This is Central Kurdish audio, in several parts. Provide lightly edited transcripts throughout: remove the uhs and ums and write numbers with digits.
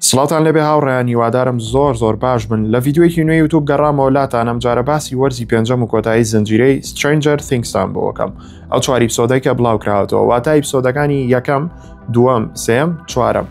سڵاوتان لێبێ هاوڕێیان، هیوادارم زۆر زۆر باش بن. لە ڤیدیۆیەکی نوێی یوتوب گەڕامەوە لاتان، ئەم جارە باسی وەرزی پێنجەم و کۆتایی زنجیرەی Stranger Things تان بۆ ئەکەم. ئەو چوار episode ەی کە بڵاو کراوەتەوە، واتە episode ەکانی یەکەم، دووەم، سێم، چوارەم.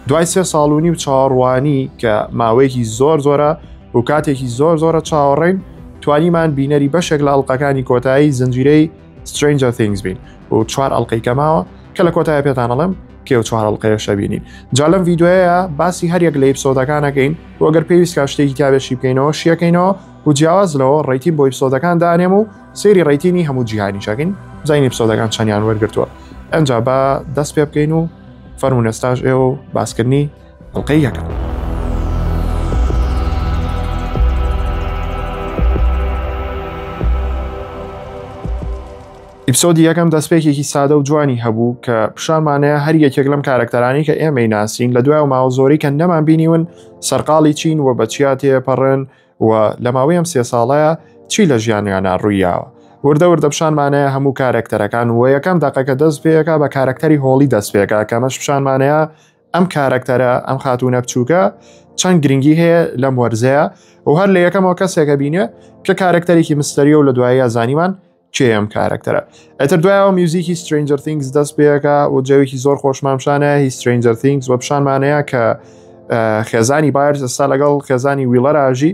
دوای سێ ساڵ و نیو چاوەڕوانی کە ماوەیەکی زۆر زۆرە و کاتێکی زۆر زۆرە چاوەڕێین، توانیمان بینەری بەشێک لە ئەڵلقەکانی کۆتایی زنجیرەی Stranger Things بین و چوار ئەڵلقەی کەماوە کە لە کۆتایی پێتان ئەڵێم کێ و چوار ئەڵلقەیەشە بینین. جا لەم ڤیدیۆیە باسی هەر یەک لە episode ەکانەکەین و ئەگەر پێویست کا شتێکی تابێشی بکەینەوە شیەکەینەوە و جیاواز لەوە rating بۆ episode ەکان دانێم و سەیری rating ی هەموو جیهانیشەکەین بزانین episode ەکان چەندیان وەرگرتووە. ئەنجا با دەست پێ بکەین و فەرموون ئێستاش ئێوە و باسکردنی ئەڵقەی یەکەم. episode ی یەکەم دەستپێکێکی سادە و جوانی هەبوو کە پیشانمانەیە هەر یەکێک لەم کارەکتەرانی کە ئێمەی ناسین لە دوای ماوە زۆری کە نەمان بینیون سەرقاڵی چین و بە چیا تێپەڕن و لە ماوەی ئەم سێ ساڵەیە چی لە ژیانیانە ڕوویاوە. وردە وردە پیشانمانەیە هەموو کارەکتەرەکان و یەکەم دەقەکە دەست پێەکە بە کارەکتەری هۆڵی دەست پێکا کەمەش پیشانمانەیە ئەم کارەکتەرە، ئەم خاتوونە بچووکە چەند گرنگی هەیە لەم وەرزەیە و هەر لە یەکەمەوە کەسێکە بینێ کە کارەکتەرێکی mystery ە و لە دوایە زانیمان کێ ئەم کارەکتەرە. ئەتر دوایەوە میوزیکی Stranger Things دەست پێەکە و جەوێکی زۆر خۆشمان پیشانە هی Stranger Things و پیشانمانەیە کە خێزانی بایرز ئێستا لەگەڵ خێزانی ویڵەراژی.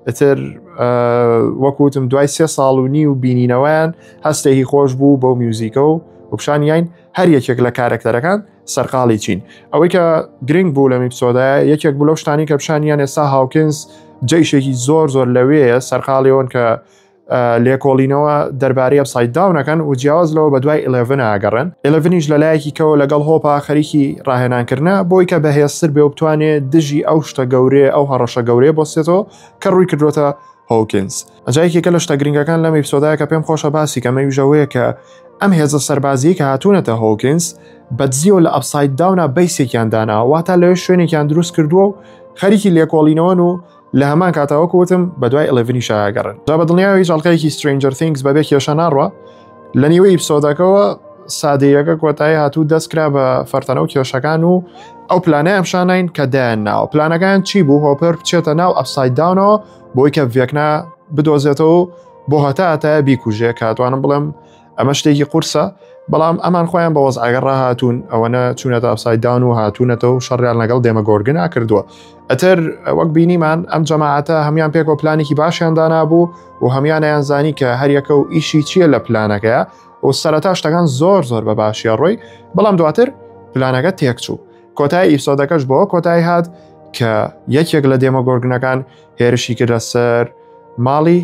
ئەتر وەکوتم دوای سێ ساڵ و نیو بینینەوەیان هەستێکی خۆش بوو بەو میوزیکە و پیشانیان هەر یەکێک لە کارەکتەرەکان سەرقاڵی چین. ئەوەی کە گرنگ بوو لەم episode ە یەکێک بوو لەو شتانی کە پیشانیان ئێستا هاوکنز جەیشێکی زۆر زۆر لەوەیە سەرقاڵیەوەن کە لێکۆڵینەوە دەربارەی Upside Down ەکەن و جیاواز لەوە بە دوای ئلێڤن ئاگەڕێن. ئلێڤنیش لەلایەکی کەەوە لەگەڵ هۆپا خەریکی ڕاهێنانکردە بۆی کە بەهێزتر بێ و بتوانێت دژی ئەو شتە گەورەیە، ئەو هەڕەشە گەورەیە بۆسێتەوە کە ڕووی کردوێتە هۆکینز. ئەجا یەکێکە لە شتە گرنگەکان لەم episode ە کە پێم خۆشە باسی کەم ئەویش ئەوەیە کە ئەم هێزە سەربازیی کە هاتوونەتە هۆکینز بەدزیەوە لە Upside Down ا base ێکیان داناوە، واتە لەوێ شوێنێکیان دروست کردووە و خەریکی لێکۆڵینەوەن و لە هەمان کاتا وەکو وتم بە دوای ئلێڤنی شاگەڕن. جا بە دڵنیاوە هیچ ئەڵقەیەکی Stranger Things بەبێ کێشە ناڕوا. لە نیوەی episode ەکەوە سادەیەکە کۆتایی هاتوو، دەست کرا بە فەرتەنە و کێشەکان و ئەو پلانەیان پیشانین کە دایان ناوە. پلانەکان چی بوو؟ هۆپەر بچێتە ناو Upside Down ەوە بۆی کە ڤێکنا بدۆزێتەوە بۆ هەتا هەتایە بیکوژێ، کە توانم بڵێم ئەمە شتێکی قورسە، بەڵام ئەمان خۆیان بە وەزعەکە ڕاهاتوون، ئەوەنە چوونەتە Upside Down و هاتوونەتەوە و شەڕیان لەگەڵ دێمەگۆرگنا کردووە. ئەتر وەک بینیمان ئەم جەماعەتە هەمان پێکەوە پلانێکی باشیان دانابوو و هەمیانیان زانی کە هەریەکە و ئیشی چییە لە پلانەکەیە و سەرەتا شتەکان زۆر زۆر بە باشیە ڕۆی، بەڵام دواتر پلانەکە تێکچوو. کۆتایی episode ەکەش بۆ کۆتایی هات کە یەکێک لە دێمەگۆرگنەکان هێرشی کردە سەر ماڵی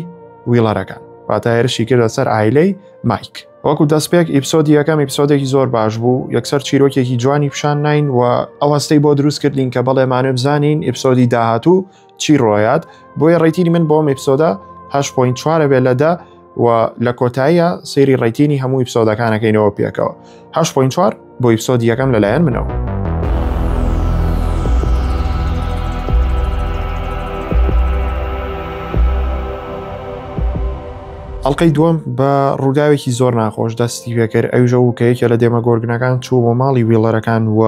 ویڵەرەکان، واتە هێرشی کردە سەر ئایلەی مایک. وەکو دەستپێک episode ی یەکەم episode ێکی زۆر باش بوو، یەکسەر چیرۆکێکی جوانی پیشان نین و ئەو هەستەی بۆ دروست کردین کە بەڵێمانێ بزانین episode ی داهاتوو چی ڕۆیات. بۆیە rating ی من بۆم episode ە 8.4 بێ لە 10 و لە کۆتاییە سەیری rating ی هەموو episode ەکانەکەینەوە پێکەوە. 8.4 بۆ episode ی یەکەم لەلایەن منەوە. ئەڵلقەی دووەم بە ڕووداوێکی زۆر ناخۆش دەستی پێکرد، ئەویشە و کە یەکێ لە دێمەگۆرگنەکان چوو بۆ ماڵی ویڵەرەکان و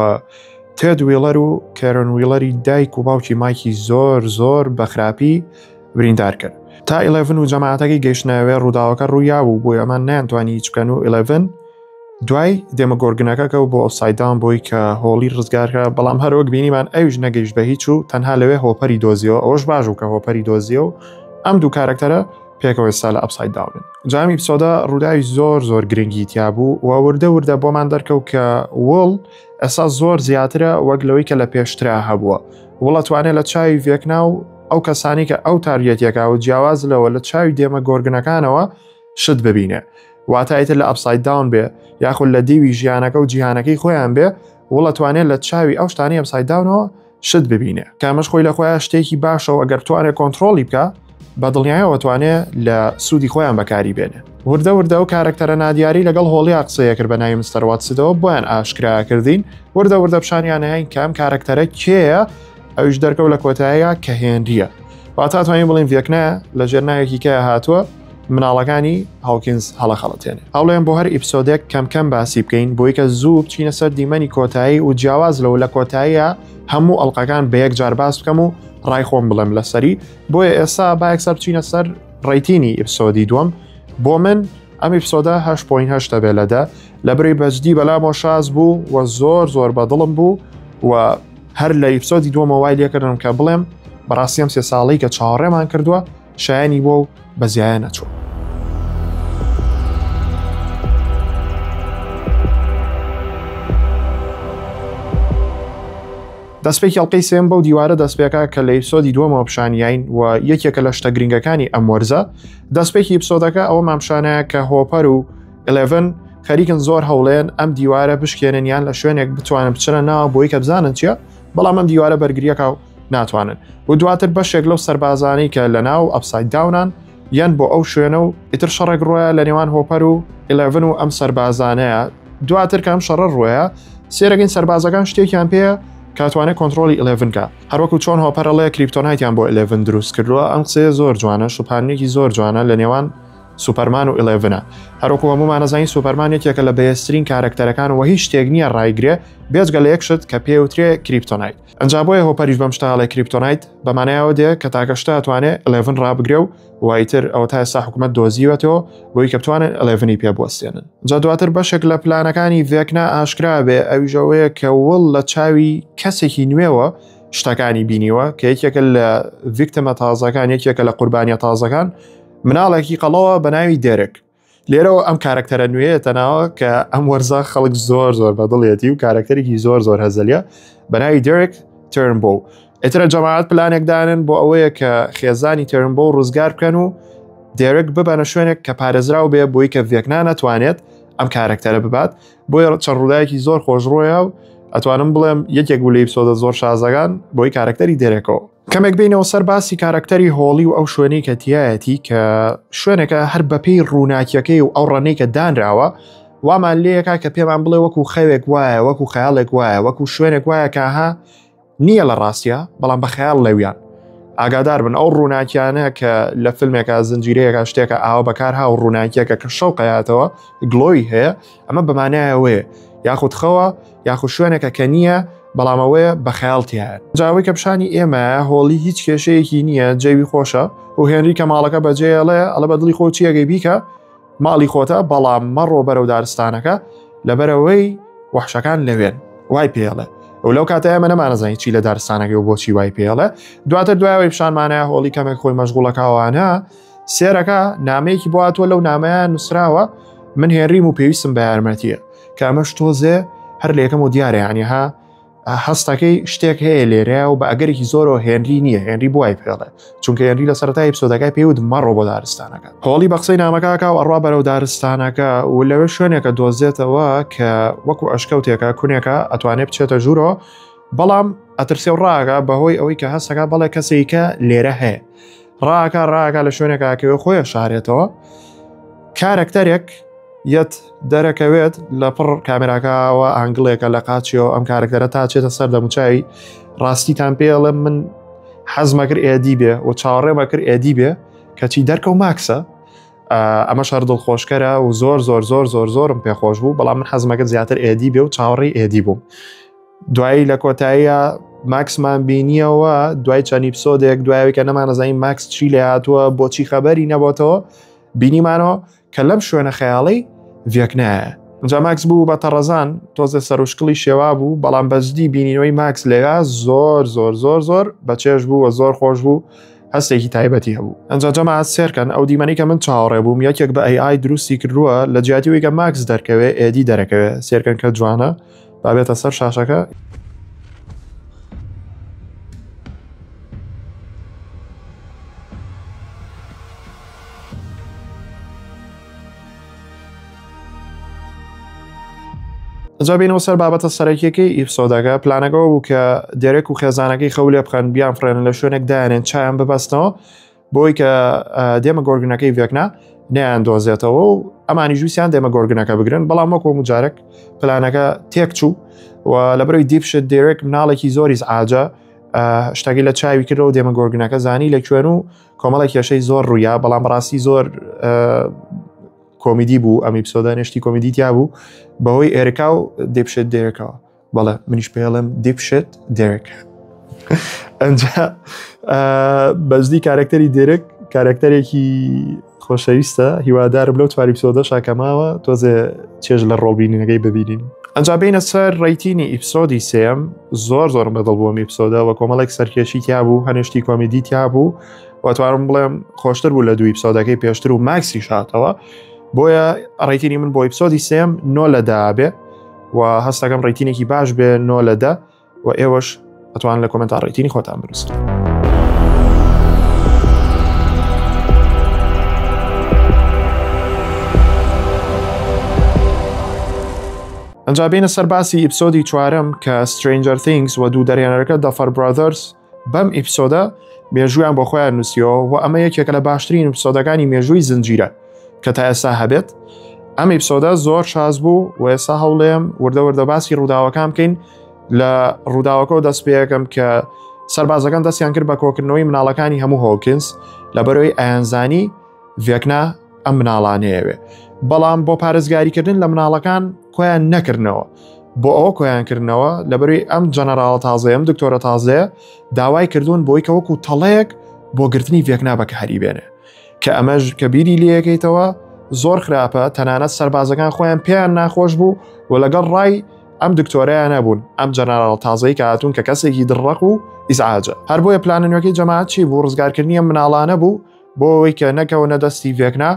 تێد ویڵەر و کێرن ویڵەری دایک و باوکی مایکی زۆر زۆر بە خراپی بریندار کرد. تا ئیلێڤن و جەماعەتەکەی گەیشتنەوێ ڕووداوەکە ڕوویا بوو، بۆی ئەمان نەیانتوانی هیچ بکەن و ئیلێڤن دوای دێمەگۆرگنەکە کەوت بۆ Upside Down بۆی کە هۆڵی ڕزگارکە، بەڵام هەروەک بینیمان ئەویش نەگەیشت بە هیچ و تەنها لەوێ هۆپەری دۆزیەوە. ئەوەش باش بوو کە هۆپەری دۆزیەوە و ئەم دوو کارەکتەرە پێکەوە ئێستا لە Upside Down ن. جامی episode ە ڕووداوی زۆر زۆر گرنگی تیا بوو و وردە وردە بۆمان دەرکەوت کە وڵ ئێستا زۆر زیاترە وەک لەوەی کە لە پێشترا هەبووە. وڵ ئەتوانێت لە چاوی ڤێکنا و ئەو کەسانی کە ئەو target ێکا و جیاواز لەوە لە چاوی دێمە گۆرگنەکانەوە شت ببینێ، واتە ئیتر لە Upside Down بێ یاخود لە دیوی ژیانەکە و جیهانەکەی خۆیان بێ، وڵ ئەتوانێت لە چاوی ئەو شتانی Upside Down ەوە شت ببینێ، کامەش خۆی لە خۆیان شتێکی باشەوە ئەگەر بتوانێت کۆنتترۆلی بکە بە دڵنیایەوە توانێ لە سوودی خۆیان بەکاری بێنێ. وردە وردە و کارەکتەرە نادیاری لەگەڵ هۆڵیا قسەیە کرد بە ناوی مستەر واتسدەوە بۆیان ئاشکرا کردین. وردە وردە پیشانیان هەین کە ئەم کارەکتەرە کێیە، ئەویش دەرکەوت لە کۆتاییە کە هێنریە. واتا توانین بڵین ڤێکنا لە ژێر ناوێکی کە هاتووە مناڵەکانی هاوکینز هەڵەخەڵەتێنێ. هەوڵێن بۆ هەر episode ێک کەم کەم باسی بکەین بۆی کە زوو بچینە سەر دیمەنی کۆتایی و جیاواز لەوە لە کۆتاییە هەموو ئەڵلقەکان بە یەک جار باس بکەم و ڕای خۆم بڵێم لەسەری. بۆیە ئێستا با یەکسەر بچینە سەر rating ی episode ی دووەم. بۆ من ئەم episode ە 8.8 دەبێ لە 10، لەبری بەجدی بەلامەوە شاز بوو و زۆر زۆر بەدڵم بوو و هەر لە episode ی دووەمەوە وای لێکردم کە بڵێم بەڕاستی ئەم سێ ساڵەی کە چاوەڕێمان کردووە شایەنی بووە و بە زیایە نەچووە. دەستپێکی ئەڵلقەی سێم بەو دیوارە دەستپێکا کە لە episode ی دووەمەوە پیشانیین و یەکێکە لە شتە گرنگەکانی ئەم وەرزە. دەستپێکی episode ەکە ئەوەمان پیشانەیە کە هۆپەر و ئلێڤن خەریکن زۆر هەوڵێن ئەم دیوارە بشکێنن یان لە شوێنێک بتوانن بچنە ناوە بۆی کە بزانن چییە، بەڵام ئەم دیوارە بەرگریەکە و ناتوانن و دواتر بەشێک لەو سەربازانەی کە لە ناو Upside Down ان یەن بۆ ئەو شوێنە و ئیتر شەڕێک ڕۆیە لە نێوان هۆپەر و ئلێڤن و ئەم سەربازانەیە. دواتر کە ئەم شەڕە ڕۆیە سێرەگەین سەربازەکان شتێکیان پێیە کاتوانێت کۆنتترۆلی ئلێڤن کە هەروەکو چۆن هۆپەرەڵێ kryptonite یان بۆ ئلێڤن دروست کردووە. ئەم قسەیە زۆر جوانە، شوپانێکی زۆر جوانە لە نێوان سوپەرمان و ئیلێڤنە. هەروەکو هەموومان ئەزانین سوپەرمان یەکێکە لە بەهێزترین کارەکتەرەکان و هیچ شتێک نییە ڕایگرێ بێجگە لە یەک شت کە پێوترێ kryptonite. ئەنجا بۆیە هۆپەریش بەم شتە ئەڵێ kryptonite بە مانایەوە دێ کە تاکە شتە ئەتوانێ ئیلێڤن ڕابگرێ و وایتر ئەوە تا ئێستا حکوومەت دۆزیوەتەوە بۆی کە بتوانن ئیلێڤنی پێ بوەستێنن. جا دواتر بەشێک لە پلانەکانی ڤێکنا ئاشکرا بێ، ئەویش ئەوەیە کە وڵ لە چاوی کەسێکی نوێوە شتەکانی بینیوە کە یەکێکە لە victim ە تازەکان، یەکێکە لە قوربانیە تازەکان، مناڵێکی قەڵەوە بە ناوی دێرک. لێرەوە ئەم کارکتەرە نوێیەتە ناوە کە ئەم وەرزە خەڵک زۆر زۆر بەدڵێتی و کارکتەرێکی زۆر زۆر هەزەلیە بە ناوی دێرک تێرنبۆ. ئیترە جەماعەت پلانێک دانن بۆ ئەوەیە کە خێزانی تێرنبۆ ڕزگار بکەن و دێرک ببەنە شوێنێک کە پارێزراو بێ بۆی کە ڤێکنا نەتوانێت ئەم کارکتەرە ببات. بۆیە چەند ڕووداوێکی زۆر خۆشڕۆیە و ئەتوانم بڵێم یەکێک بوو لە episode ە زۆر شازەکان بۆی کارکتەری دێرێکەوە. کەمێک بینەوە سەر باسی کارەکتەری هۆڵی و ئەو شوێنەی کە تایەتی، کە شوێنێکە هەر بەپێی ڕووناکیەکەی و ئەو ڕەنەی کە دانراوە وامان لێیەکا کە پێمان بڵێ وەکو خەوێک وایە، وەکو خەیاڵێک وایە، وەکو شوێنێک وایە کە ها نییە لە ڕاستە، بەڵام بە خەیاڵ لەویان. ئاگادار بن ئەو ڕووناکیانە کە لە فیلمێکە زنجیرەیەکە شتێکە ئاوە بەکار ها و ڕووناکیەکە کە شەوقەیاتەوە glow ی هەیە، ئەمە بەمانایەوەیە یاخود خەوە یاخود شوێنێکە کە نییە بەڵام ئەوەیە بە خەیاڵ تیایە. جا ئەوەی کە پیشانی ئێمە هۆڵی هیچ کێشەیەکی نییە، جەوی خۆشە و هێنری کە ماڵەکە بەجێڵێ ئەڵە بە دڵی خۆ چیەگەی بیکە ماڵی خۆتە، بەڵام مەڕۆ بەرەو دارستانەکە لەبەرەوەی وەحشەکان لەوێن وای پێڵێ. و لەو کاتە ئێمە نەمانەزانی چی لە دارستانەکەی و بۆچی وای پێڵێ. دواتر دوایەوەی پیشانمانە هۆڵی کەمێک خۆی مەشغوڵەکەوانە سێرەکە نامەیەکی بۆ هاتووە، لەو نامەیە نووسراوە من هێنریم و پێویستم بە یارمەتیە، کە ئەمەش تۆزێ هەر لە یەکەم و دیارە، یعنی ها هەستەکەی شتێک هەیە لێرە و بە ئەگەرێکی زۆرەوە هێنری نییە، هێنری بۆ وای پێڵێ، چونکە هێنری لە سەرەتای episode ەکەی پێوت مەڕۆ بۆ دارستانەکە. هۆڵی بە قسەی نامەکەکە و ئەڕوا بەرەو دارستانەکە و لەوێ شوێنێکە دۆزێتەوە کە وەکو ئەشکەوتێکە کونێکە ئەتوانێت بچێتە ژوورەوە، بەڵام ئەترسێ و ڕاگا بەهۆی ئەوەی کە هەستەکە بەڵێ کەسێکە لێرە هەیە. ڕاکە ڕاکە لە شوێنێکاکەوێ خۆیە شارێتەوە، کارەکتەرێک یەت دەرەکەوێت لە پڕ کامێراکەوە angle ێکە لە قاچیەوە ئەم کارەکتەرە تا چێتە سەر دەموچاوی. ڕاستیتان پێڵێم من حەزمە کرد ئێدی بێ و چاوەڕێمە کرد ئێدی بێ، کەچی دەرکەو ماکسە. ئەمە شەر دڵخۆشکەرە و زۆر زۆر زۆر زۆر زۆرم پێخۆش بوو، بەڵام من حەزمەکە زیاتر ئێدی بێ و چاوەڕێی ئێدی بووم. دوایی لە کۆتاییە ماکسمان بینیەوە دوای چەند episode ێک، دوایەوەی کە نەمانەزانی ماکس چی لێ هاتووە بۆچی خەبەری نەبۆتەوە، بینیمانەوە کە لەم شوێنە خەیاڵی ڤێکنایە. جا ماکس بوو بە تەڕەزان، تۆزێ سەروشکڵی شێوا بوو، بەڵام بەجدی بینینەوەی ماکس لێرا زۆر زۆر زۆر زۆر بەچێژ بوو و زۆر خۆش بوو، هەستێکی تایبەتی هەبوو. ئەنجا جەماعەت سێرکەن ئەو دیمەنەی کە من چاوەڕێ بووم یەکێک بە AI دروستی کردووە، لە جیاتی ئەوەی کە ماکس دەرکەوێ ئێدی دەرەکەوێ. سێرکەن کە جوانە، با بێتە سەر شاشەکە. جا بینەوە سەر بابەتە سەرەکیەکەی episode ەکە. پلانەکەەوە بوو کە دێرێک و خێزانەکەی خەو لێ بخەن، بیان فرێنن لە شوێنێک دایانێن چایان ببەستنەوە بۆی کە دێمە گۆرگنەکەی ڤێکنا نیان دۆزێتەوە و ئەمانی ژووسیان دێمە گۆرگنەکە بگرن. بەڵام وەکۆ مجارێک پلانەکە تێک چوو و لە بەرەوەی دیپشت دێرێک مناڵێکی زۆری ئاجە شتەکەی لە چاوی کردەوە دێمە گۆرگنەکە زانی لە کوێن و کۆمەڵێک کێشەی زۆر ڕوویا، بەڵام بەڕاستی زۆر کۆمیدی بوو ئەم episode ە، نێشتی کۆمیدی تیا بوو بەهۆی ئێرکا و dipshit دێرکەوە. بەڵێ منیش پێڵم dipshit دێرک. ئەنجا بەجدی کارکتەری دێرک کارکتەرێکی خۆشەویستە، هیوادارم لەو چوار episode ە شاکەماوە تۆزێ چێژ لە ڕۆڵبینینەکەی ببینین. ئەنجا بینە سەر rating ی episode ی سێم. زۆر زۆرم بەدڵ بووم episode ە و کۆمەڵێک سەرکێشی تیا بوو، هەنێشتی کۆمیدی تیا بوو و توانم بڵێم خۆشتر بوو لە دوو episode ەکەی پێشتر و ماکسی شاتەوە. بۆیە rating ی من بۆ episode ی سێم 9 لە 10 بێ و هەستەکەم rating ێکی باش بێ 9 لە 10 و ئێوەش ئەتوان لە comment ا rating ی خۆتان بنووسن. ئەنجا بینە سەر باسی episode ی چوارەم کە Stranger Things و دوو دەرهێنەرەکە Duffer Brothers بەم episode ە مێژوویان بۆ خۆیان نووسیەوە و ئەمە یەکێکە لە باشترین episode ەکانی مێژووی زنجیرە کە تا ئێستا هەبێت. ئەم episode ە زۆر شاز بوو و ئێستا هەوڵێم وردە وردە باسی ڕووداوەکان بکەین. لە ڕووداوەکەەوە دەست پێەکەم کە سەربازەکان دەستیان کرد بە کۆکردنەوەی مناڵەکانی هەموو هۆکنس لە بەرەوەی ئەیانزانی ڤێکنا ئەم مناڵانەیەوێ، بەڵام بۆ پارێزگاریکردن لە مناڵەکان کۆیان نەکردنەوە. بۆ ئەوە کۆیان کردنەوە لەبەروی ئەم جەنەراڵە تازەیە، ئەم دکتۆرە تازەیە داوای کردوون بۆی کە وەکو تەڵەیەک بۆ گرتنی ڤێکنا بەکاری بێنێ، کە ئەمەش کە بیری لەکەیتەوە زۆر خراپە. تەنانەت سەربازەکان خۆیان پێیان ناخۆش بوو و لەگەڵ ڕای ئەم دکتۆرەیان نەبوون، ئەم جەنەراڵ تازەی کە هاتوون کە کەسێکی دڕەق و ئیزعاجە. هەر بۆیە پلانە نوێکەی جەماعەت چی بوو؟ ڕزگارکردنی ئەم مناڵانە بوو بۆ ئەوەی کە نەکەونە دەستی ڤێکنا،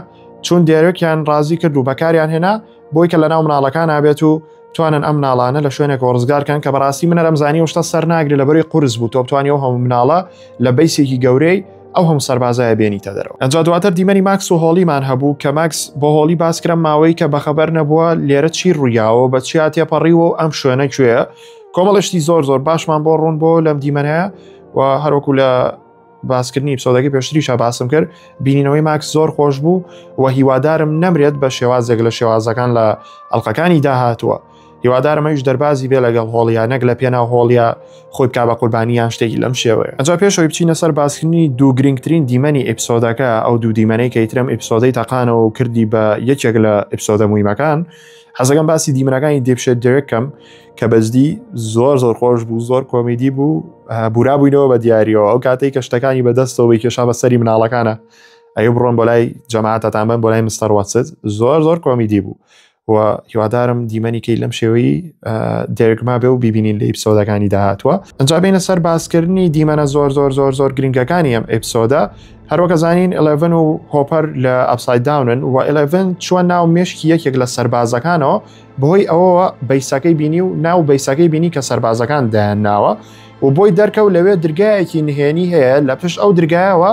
چون دێرکیان ڕازی کرد و بەکاریان هێنا بۆی کە لەناو مناڵەکان نابێت و توانن ئەم مناڵانە لە شوێنێکەوە ڕزگارکەن، کە بەڕاستی من ئەمزانی ئەو شتە سەر ناگرێت لەبەری قورس بوو تۆ بتوانی ئەو هەموو مناڵە لە base ێکی گەورەی ئەو هەموو سەربازایە بێنیتە دەرەوە. ئەنجا دواتر دیمەنی ماکس و هۆڵیمان هەبوو کە ماکس بۆ هۆڵی باس کرا ماوەی کە بەخەبەر نەبووە لێرە چی ڕوویاوە بە چیا تێپەڕیوە و ئەم شوێنە کوێیە. کۆمەڵشتی زۆر زۆر باشمان بۆ ڕوون بۆ لەم دیمەنەیە و هەروەکو لە باسکردنی episode ەکەی پێشتریشا باسم کرد بینینەوەی ماکس زۆر خۆش بوو و هیوادارم نەمرێت بە شێوازێک لە شێوازەکان لە ئەڵلقەکانی داهاتووە. هیوادارم ئەویش دەربازی بێ لەگەڵ هۆڵیا، نەک لە پێناو هۆڵیا خۆی بک بە قوربانیان شتێکی لەم شێوەیە. ئەجا پێشەوەی بچینە سەر باسکردنی دوو گرنگترین دیمەنی episode ەکە، ئەو دوو دیمەنەی کە ئیترم episode ەی تەقانەوە و کردی بە یەکێک لە episode ە مویمەکان، حەزەکەم باسی دیمەنەکانی dipshit دێرک کەم کە بەجدی زۆر زۆر خۆش بوو، زۆر کۆمیدی بوو، بورا بووینەوە بە دیاریەوە. ئەو کاتێک کە شتەکانی بەدەستەوەی کێشا بە سەری مناڵەکانە، ئەی بڕۆن بۆ لای جەماعەتان بن بۆ لای Mister Whatsit، زۆر زۆر کۆمیدی بوو و هیوادارم دیمەنی کەی لەم شێوەی دێرک مابێ و ببینین لە episode ەکانی داهاتوە. ئەنجا بینە سەر باسکردنی دیمەنە زۆر زۆر زۆر زۆر گرنگەکانی ئەم episode ە. هەروەکە زانین 11 و هۆپەر لە Upside Down ن و 11 چوە ناو مێشکی یەکێک لە سەربازەکانەوە، بەهۆی ئەوەوە base ەکەی بینی و ناو base ەکەی بینی کە سەربازەکان دایان ناوە و بۆی دەرکەوت لەوێ درگایەکی نهێنی هەیە، لە پشت ئەو درگایەوە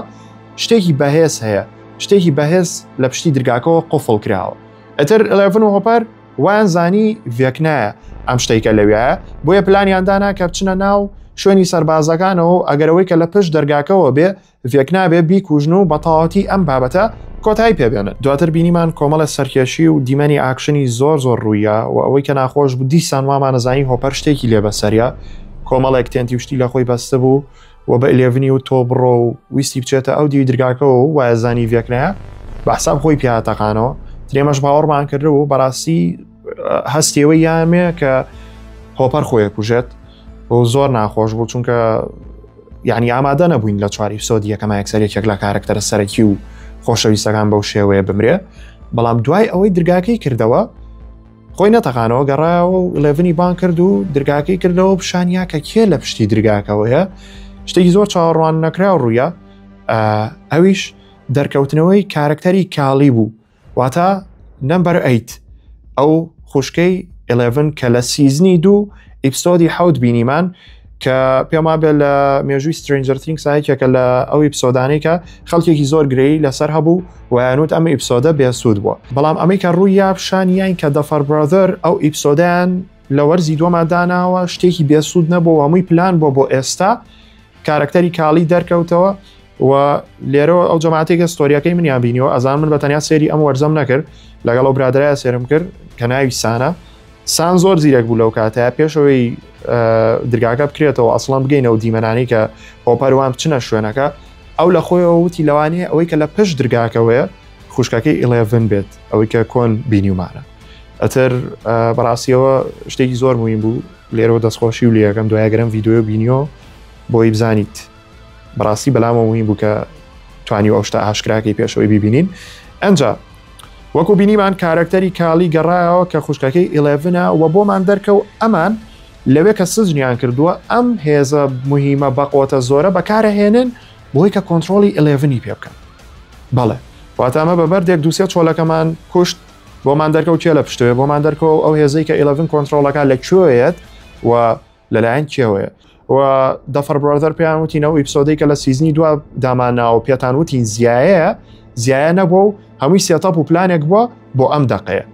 شتێکی بەهێز هەیە، شتێکی بەهێز لە پشتی درگاکەوە قفڵ کراوە. ئەتر 11 و هۆپەر وایان زانی ڤێکنایە ئەم شتێکە لەویایە، بۆیە پلانیان دانا کە بچنە ناو شوێنی سەربازەکانەوە و ئەگەرەوەی کە لە پشت دەرگاکەوە بێ ڤێکنا بێ بیکوژن و بەتەواوەتی ئەم بابەتە کۆتایی پێبێنن. دواتر بینیمان کۆمەڵە سەرکێشی و دیمەنی ئاکشنی زۆر زۆر ڕوویە و ئەوەی کە ناخۆش بوو دیسان وامانەزانی هۆپەر شتێکی لێ بەسەریە، کۆمەڵێک تێنتی و شتی لە خۆی بەستبوو و بە ئلێڤنی و تۆ بڕۆ و ویستی بچێتە ئەو دیوی درگاکەوە و وایە زانی ڤێکنایە بە حساب خۆی پیا تەقانەوە. ترێمەش باوەڕمان کردبوو بەڕاستی هەستیەوەی یامێ کە هۆپەر خۆی کوژێت و زۆر ناخۆش بوو، چونکە یعنی ئامادە نەبووین لە چوار episode ی یەکەمە یەکسەر یەکێک لە کارەکتەرە سەرەکی و خۆشەویستەکان بەو شێوەیە بمرێ. بەڵام دوای ئەوەی درگاکەی کردەوە خۆی نەتەقانەوە، گەڕایەوە و ئلێڤنی بان کرد و درگاکەی کردەوە پیشانیا کە کێ لە پشتی درگاکەوەیە. شتێکی زۆر چاوەڕوان نەکراو ڕوویە، ئەویش دەرکەوتنەوەی کارەکتەری کاڵی بوو، واتە Number Eight، ئەو خوشکەی ئلێڤن کە لە season ی دوو episode ی حەوت بینیمان، کە پێم وابێ لە مێژووی Stranger Things یەکێکە لە ئەو episode انەی کە خەڵکێکی زۆر گرەی لەسەر هەبوو و یانوت ئەم episode ە بێسوود بووە. بەڵام ئەمەی کە ڕووی یا پیشانیان کە Duffer Brother ئەو episode ەیان لە وەرزی دووەما داناوە شتێکی بێسوود نەبوو، هەمووی پلان بۆ بۆ ئێستا کارەکتەری کاڵی دەرکەوتەوە و لێرەوە ئەو جەماعەتێکە ستۆریەکەی منیان بینیەوە. ئەزان من بە تەنیا سێری ئەم وەرزەم نەکرد، لەگەڵ ئەو برادرایە سێرم کرد کە ناوی سانە. سان زۆر زیرەک بوو لەو کاتە پێشەوەی درگاکە بکرێتەوە ئەسڵان بگەینەوە دیمەنانی کە هۆپەروان بچنە شوێنەکە ئەو لە خۆیەوە وتی لەوانەیە ئەوەی کە لە پشت درگاکەوەیە خوشکەکەی ئیلێڤن بێت ئەوەی کە کۆن بینیومانە ئەتر بەڕاستیەوە شتێکی زۆر مویم بوو لێرەوە دەستخۆشی و لەکەم دوایگەرم ڤیددیو بینیۆ بۆی بزانیت بەڕاستی بەلامەوە مویم بوو کە توانی ئەو شتە ئاشکراکەی پێشەوەی ببینین ئەنجا وەکو بینیمان کارەکتەری کالی گەڕایەوە کە خوشکەکەی ئیلێڤنە و بۆمان دەرکەوت ئەمان لەوێ کە سجنیان کردووە ئەم هێزە مهمە بەقوتە زۆرە بەکارەهێنن بۆی کە کۆنتترۆلی ئیلێڤنی پێ بکەن. بەڵێ واتە ئەمە بە بەردێک دووسێ چۆلەکەمان کوشت بۆمان دەرکەوت کێ لە پشتەوەی بۆمان دەرکەوت ئەو هێزەی کە ئیلێڤن کۆنتترۆڵەکە لە کوێیەت و لەلایەن کێوەیە و Duffer Brother پێیان وتینەوە episode ەی کە لە season ی دوا دامانناوە پێتان وتین زیایە زیایە نەبووە و هەمووی setup و پلانێک بووە بۆ ئەم دەقەیە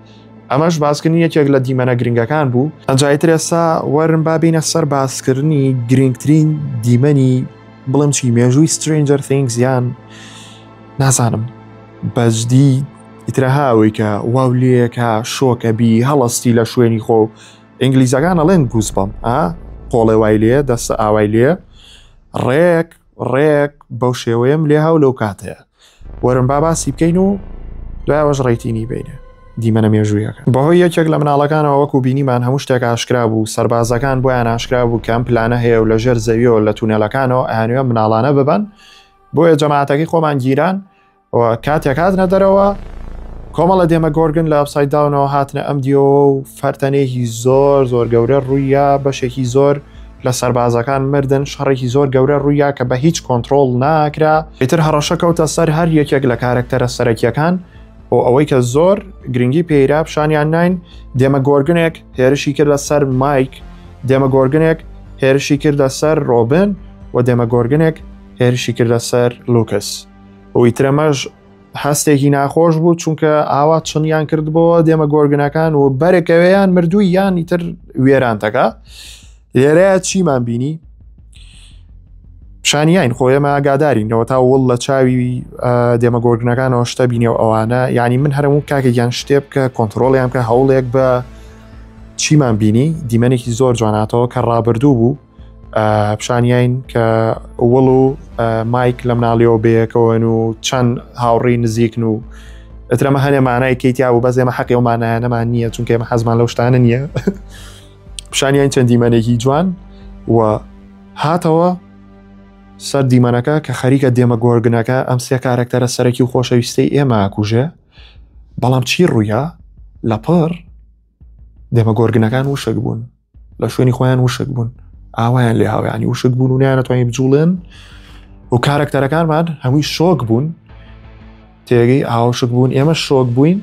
ئەمەش باسکردنی یەکێک لە دیمەنە گرنگەکان بوو ئەنجای تر ئێستا وەرن با بینە سەر باسکردنی گرنگترین دیمەنی بڵێم چی مێژووی Stranger Things یان نازانم بەجدی ئیترەها ئەوەی کە واو لەکە شۆکە بی هەڵستی لە شوێنی خۆ ئینگلیزەکان ئەڵێن goosebump ئا قۆڵێ وای لێ دەستە ئاوای لێ ڕێک ڕێک بەو شێوەیەم لێ هاو لەو کاتەیە وەرن با باسی بکەین و دوایەوەش rating ی بینێ دیمەنە مێژوویەکە بەهۆی یەکێک لە مناڵەکانەوە وەکو بینیمان هەموو شتێک ئاشکرا بوو سەربازەکان بۆیان ئاشکرا بوو کە ئەم پلانە هەیە و لەژێر زەویەوە لە تونێلەکانەوە ئەیانوێ مناڵانە ببەن بۆیە جەماعەتەکەی خۆمان گیران و کاتێک هاتنە دەرەوە کۆمەڵە Demogorgon لە Upside Down ەوە هاتنە ئەم دیەوە و فەرتەنێکی زۆر زۆر گەورە ڕوویا بەشێکی زۆر لە سەربازەکان مردن شەڕێکی زۆر گەورە ڕوویا کە بە هیچ کۆنتترۆل ناکرا ئیتر هەڕەشە کەوتە سەر هەر یەکێک لە کارەکتەرە سەرەکیەکان و ئەوەی کە زۆر گرنگی پێیرا پیشانیان ناین Demogorgon ێک هێرشی کردە سەر مایک Demogorgon ێک هێرشی کردە سەر ڕۆبن و Demogorgon ێک هێرشی کردە سەر لوکس و ئیترەمەش هەستێکی ناخۆش بوو چونکە ئاوا چنیان کردبەوە Demogorgon ەکان و بەرەکەوەیان مردووی یان ئیتر وێرانتەکە لێرەیە چیمان بینی پیشانیین خۆ ئێمە ئاگادارینەوە تا وڵ لە چاوی Demogorgon ەکانەوە شتە بینەوە ئەوانە یعنی من هەرموو کاکێکیان شتێ بکە کۆنتترۆلیان بکە هەوڵێک بە چیمان بینی دیمەنێکی زۆر جواناتەوە کە ڕابردوو بوو پیشانیین کە وڵ و مایک لە مناڵیەوە بەیەکەوەن و چەند هاوڕی نزیکن و ئەترەمە هەنێ مانای کەیتیا بوو بەس ئێمە حەقی ئەو مانایانەمان نییە چونکە ئێمە حەزمان لەو شتانە نییە پیشانیان چەند دیمەنێکی جوان و هاتەوە سەر دیمەنەکە کە خەریکە Demogorgon ەکە ئەم سێ کارەکتەرە سەرەکی و خۆشەویستەی ئێمە ئاکوژێ بەڵام چی ڕوویا لەپڕ Demogorgon ەکان وشک بوون لە شوێنی خۆیان وشک بوون ئاوایان لێ هاویانی وشک بوون و نیانەتوانانی بجوڵێن و کارەکتەرەکانمان هەمووی شۆک بوون تێگەی ئاوشک بوون ئێمە شۆک بووین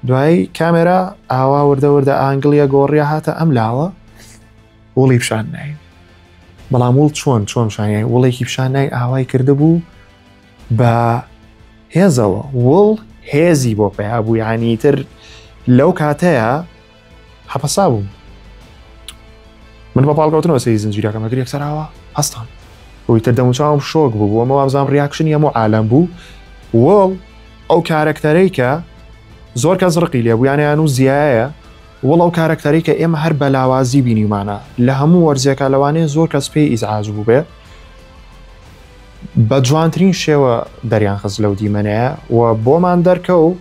دوایی کامێرا ئاوا وردە وردە angle یە گۆڕیە هاتە ئەم لاوە وڵی پیشان نای بەڵام وڵ چۆن چۆن شانیای وڵێکی پیشان نای ئاوای کردبوو بە هێزەوە وڵ هێزی بۆ پەیا بوو یانی تر لەو کاتەیە حەپەسا بووم من بە پاڵکەوتنەوە سەری زنجیرەکەم ئەگەر یەکسەر ئاوا هەستان بۆی تر دەموچاوم شۆک بوو بۆ ئەمە وابزانام reaction ی هەموو عالەم بوو وڵ ئەو کارەکتەرەی کە زۆر کەس ڕقی لێ بوویانیان و زیایە وڵ ئەو کارەکتەرەی کە ئێمە هەر بە لاوازی بینیمانە لە هەموو وەرزێکا لەوانەیە زۆر کەس پێی ئیزعاج بوو بێ بە جوانترین شێوە دەریان خست لەو دیمەنەیە و بۆمان دەرکەوت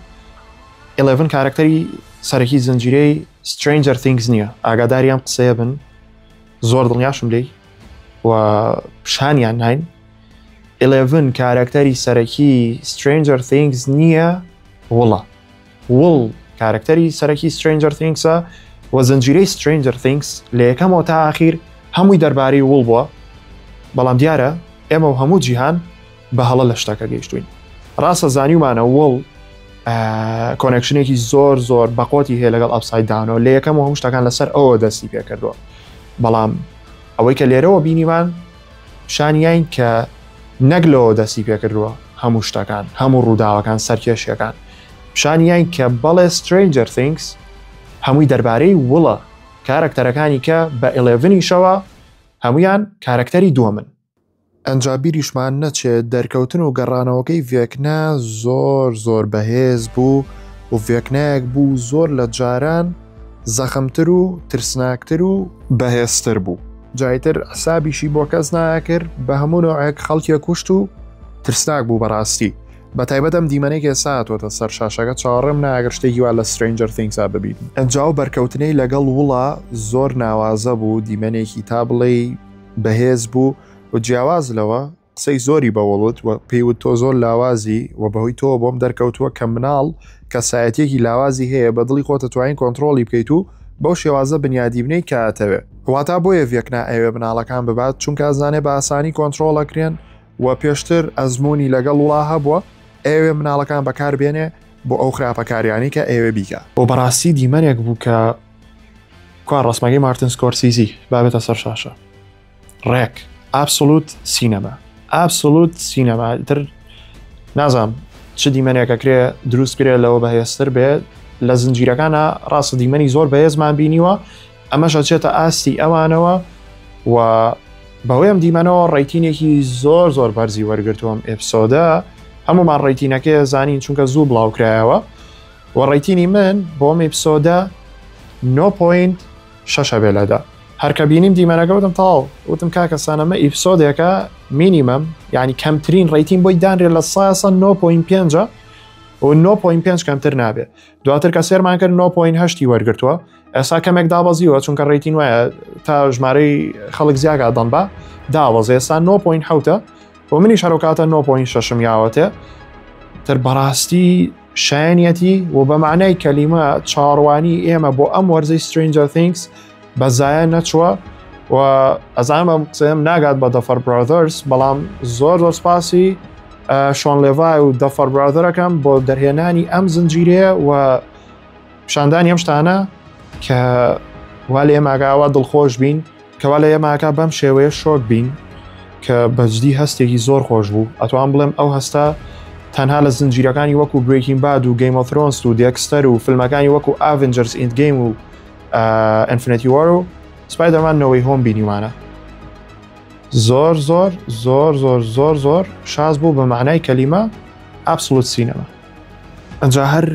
ئیلێڤن کارەکتەری سەرەکی زنجیرەی Stranger Things نییە ئاگاداری ئەم قسەیە بن زۆر دڵنیاشم لێی و پیشانیان ناین ئیلێڤن کارەکتەری سەرەکی Stranger Things نییە وڵە وڵ کارەکتەری سەرەکی Stranger Things ە و زنجیرەی Stranger Things لە یەکەمەوە تا ئاخیر هەمووی دەربارەی وڵ بووە بەڵام دیارە ئێمە و هەموو جیهان بە هەڵە لە شتەکە گەیشتوین ڕاستە زانیومانە وڵ connection ێکی زۆر زۆر بەقوەتی هەیە لەگەڵ Upside Down ەوە لە یەکەم و هەموو شتەکان لەسەر ئەوە دەستی پێکردووە بەڵام ئەوەی کە لێرەوە بینیمان شانیین کە نەک لەوە دەستی پێکردووە هەموو شتەکان هەموو ڕووداوەکان سەرکێشیەکان پیشانیین کە بەڵێ Stranger Things هەمووی دەربارەی وڵە کارەکتەرەکانی کە بە ئلێڤنیشەوە هەمویان کارەکتەری دووەمن ئەنجا بیریشمان نەچێت دەرکەوتن و گەڕانەوەکەی ڤێکنا زۆر زۆر بەهێز بوو و ڤێکنایەک بوو زۆر لە جاران. زەخمتر و ترسناکتر و بەهێزتر بوو. جایتر حسابیشی بۆ کەس ناکرد بە هەموو نەوعێک خەڵکی کوشت و ترسناک بوو بەڕاستی بە تایبەت ئەم دیمەنەی کە ئێستا هاتووەتە سەر شاشەکە چاوەڕێم ناکرد شتێکی وا لە Stranger Things ا ببینم. ئەنجا ئەو بەرکەوتنەی لەگەڵ وڵا زۆر ناوازە بوو دیمەنێکی تا بڵێی بەهێز بوو و جیاواز لەوە قسەی زۆری بە وڵ وت و پێی وت تۆ زۆر لاوازی و بەهۆی تۆوە بۆم دەرکەوتووە کە مناڵ کەسایەتیەکی لاوازی هەیە بە دڵی خۆت ئەتوانی کۆنتڕۆڵی بکەیت و بەو شێوازە بنیادی بنێی کە ئەتەوێ. واتا بۆیە ڤێکنا ئەیەوێ مناڵەکان ببات چونکە ئەزانێ بە ئاسانی کۆنتڕۆڵ ئەکرێن و پێشتر ئەزموونی لەگەڵ وڵا هەبووە ئەیەوێ مناڵەکان بەکار بێنێ بۆ ئەو خراپەکاریانەی کە ئەیەوێ بیکا. بۆ بەڕاستی دیمەنێک بوو کە کوا ڕەسمەکەی مارتن سکۆرسیزی بابێتە سەر شاشە. ڕێک absolute cinema absolute cinema تر نازام چ دیمەنێکە کرێ دروست کرێ لەوە بەهێزتر بێ لە زنجیرەکانە ڕاستە دیمەنی زۆر بەهێزمان بینیوە ئەمەش ئەچێتە ئاستی ئەوانەوە و بەهۆی ئەم دیمەنەوە rating ێکی زۆر زۆر بەرزی وەرگتووەم episode ە هەمومان rating ەکەی زانین چونکە زوو بڵاوکرایەوە و rating ی من بۆم episode ە 9.6 بێ لەدا هەرکە بینیم دیمەنەکە وتم تەواو وتم کاکە سانەمە episode ێکە minimum یعنی کەمترین rating بۆی دانرێت لە ساسە 9.5 و 9.5 کەمتر نابێت دواتر کە سێرمان کرد 9.8 وەرگتووە ئێستا کەمێک دابەزیوە چونکە rating وایە تا ژمارەی خەڵک زیاگا دەن بە داوەزێ ئێستا 9.7 و منی شەرۆکاتە 9.6 یاوەتێ تر بەڕاستی شایەنیەتی و بە مەعنای کەلیمە چاوەڕوانی ئێمە بۆ ئەم وەرزەی Stranger Things بە زایە نەچووە و ئەزانم ئەم قسەیەم ناگات بە Duffer Brothers بەڵام زۆر زۆر سپاسی شۆن لێڤای و Duffer Brother ەکەم بۆ دەرهێنانی ئەم زنجیرەیە و پیشاندانی ئەم شتانە کە وا لە ئێماگاوە دڵخۆش بین کەوا لە ئێماکە بەم شێوەیە شۆک بین کە بەجدی هەستێکی زۆر خۆش بوو ئەتوان بڵێم ئەو هەستە تەنها لە زنجیرەکانی وەکو Breaking Bad و Game of Thrones و Dexter و فیلمەکانی وەکو Avengers Endgame و Infinity War و Spider-Man No Way Home بینیمانە زۆر زۆر زۆر زۆر زۆر زۆر شاز بوو بە معنای کەلیمە absolute cinema ئەجا هەر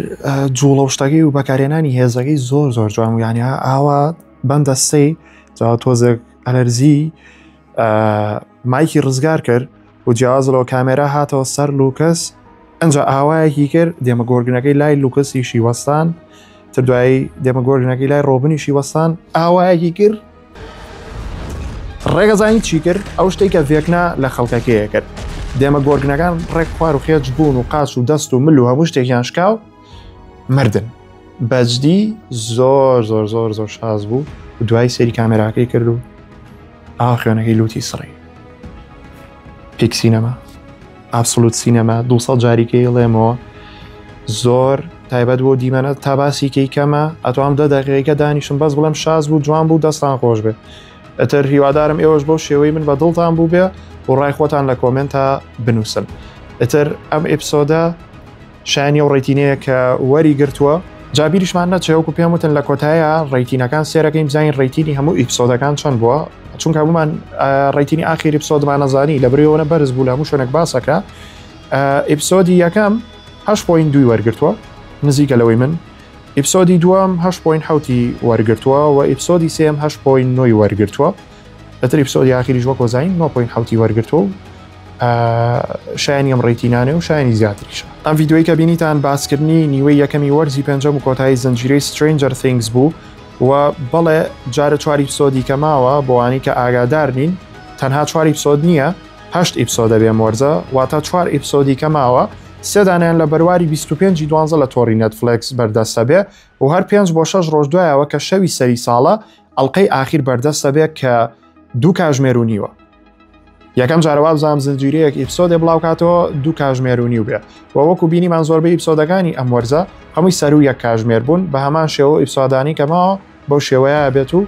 جوڵە و شتەکەی و بەکارێنانی هێزەکەی زۆر زۆر جوان و یانە ئاوا بەم دەستەی جا تۆزێک ئەلەرزی مایکی ڕزگار کرد و جیاواز لەوە کامێرا هاتەوە سەر لوکەس ئەجا ئاوایەکی کرد دێمە گۆرگنەکەی لای لوکەسیشی وەستان تر دوایی دێمە گۆرگنەکەی لای ڕۆبنیشی وەستان ئاوایەکی کرد ڕێگەزانی چی کرد ئەو شتێک کە ڤێکنا لە خەڵکەکەیە کرد دێمە گۆرگنەکان ڕێک خوار و خێچ بوون و قاچ و دەست و مل و هەموو شتێکیان شکاو مردن بەجدی زۆر زۆر زۆر زۆر شاز بوو و دوای سەیری کامێراکەی کرد و ئاوا خوێنەکەی لوتی سڕی peak cinema absolute cinema 200 جاریکەی ڵێمەوە زۆر تایبەت بۆ دیمەنە تا باسی کەی کەمە ئەتوام دە دەقیقە دانیشم بەس بڵێم شاز بوو جوان بوو دەستان خۆش بێ ئەتر هیوادارم ئێوەش بەو شێوەی من بە دڵتان بوو بێ و ڕای خۆتان لە comment ا بنووسن ئەتر ئەم episode ە شایانی ئەو rating ەیە کە وەری گرتووە جا بیریشمان نەچێ وەکو پێم وتن لە کۆتایە rating ەکان سێرەکەین بزانین rating ی هەموو episode ەکان چەند بووە چونکە هەمومان rating ی ئاخیر episode مان نەزانی لە بریەوەە بەرز بوو لە هەموو شوێنێک باسەکە episode ی یەکەم 8.2 وەرگتووە نزیکە لەوەی من episode ی دووەم 8.7 وەرگتووە و episode ی سێم 8.9 وەرگتووە لەتر episode ی ئاخیریش وەکۆ زین 9.7 وەرگتووە و شایانی ئەم rating انە و شایانی زیاتریشە. ئەم ڤیدیۆی کە بینیتان باسکردنی نیوەی یەکەمی وەرزی پێنجەم و کۆتایی زنجیرەی Stranger Things بوو و بەڵێ جارە چوار episode ی کە ماوە بۆوانی کە ئاگادار نین تەنها چوار episode نییە هەشت episode ە بێم وەرزە واتە چوار episode ی کە ماوە سێدانیان لە بەرواری 25 دوانزە لە تۆڕی نێتفلێکس بەردەستە بێ و هەر پێنج بۆ شەش ڕۆژ دوایەوە کە شەوی سەری ساڵە ئەڵلقەی ئاخیر بەردەستە بێ کە دوو کاژمێر و نیوە یەکەم جارە وابزانم زنجیرەیەک episode ێ بڵاوکاتەوە دوو کاژمێر و نیو بێ و وەکو بینیمان زۆربەی episode ەکانی ئەم وەرزە هەمووی سەرو یەک کاژمێر بوون بە هەمان شێوە episode انی کەماوە بەو شێوەیە بێت و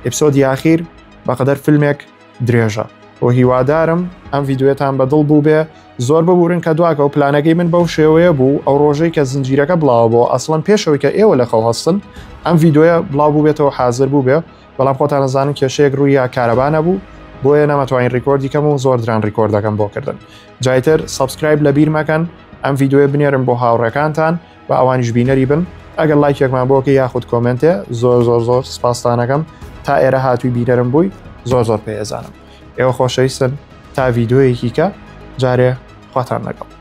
episode ی ئاخیر بەقەدەر فیلمێک درێژە و هیوادارم ئەم ڤیدیۆتان بە دڵ بوو بێ زۆر ببورن کە دواکە و پلانەکەی من بەو شێوەیە بوو ئەو ڕۆژەی کە زنجیرەکە بڵاوە بۆ ئەسڵەن پێشەوەی کە ئێوە لە خەو هەستن ئەم ڤیدیۆیە بڵاو بووبێتەوە حاضر بوو بێ بەڵام خۆتان ئەزانن کێشەیەک ڕووی یا کارەبا نەبوو بۆیە نەمەتوانین record ی کەم و زۆر دران record ەکەم بۆ کردن جایتر subscribe لە بیر مەکەن ئەم ڤیدیۆیە بنێرن بۆ هاوڕێکانتان بە ئەوانیش بینەری بن. ئەگەر لایکێکمان بۆکە یاخود comment ێ زۆر زۆر زۆر سپاستانەکەم تا ئێرە هاتووی بینەرم بووی زۆر زۆر پێزانم ئێوە خۆشەویستن تا ڤیددیویەکی کە جارێ خواتان لەگەڵ.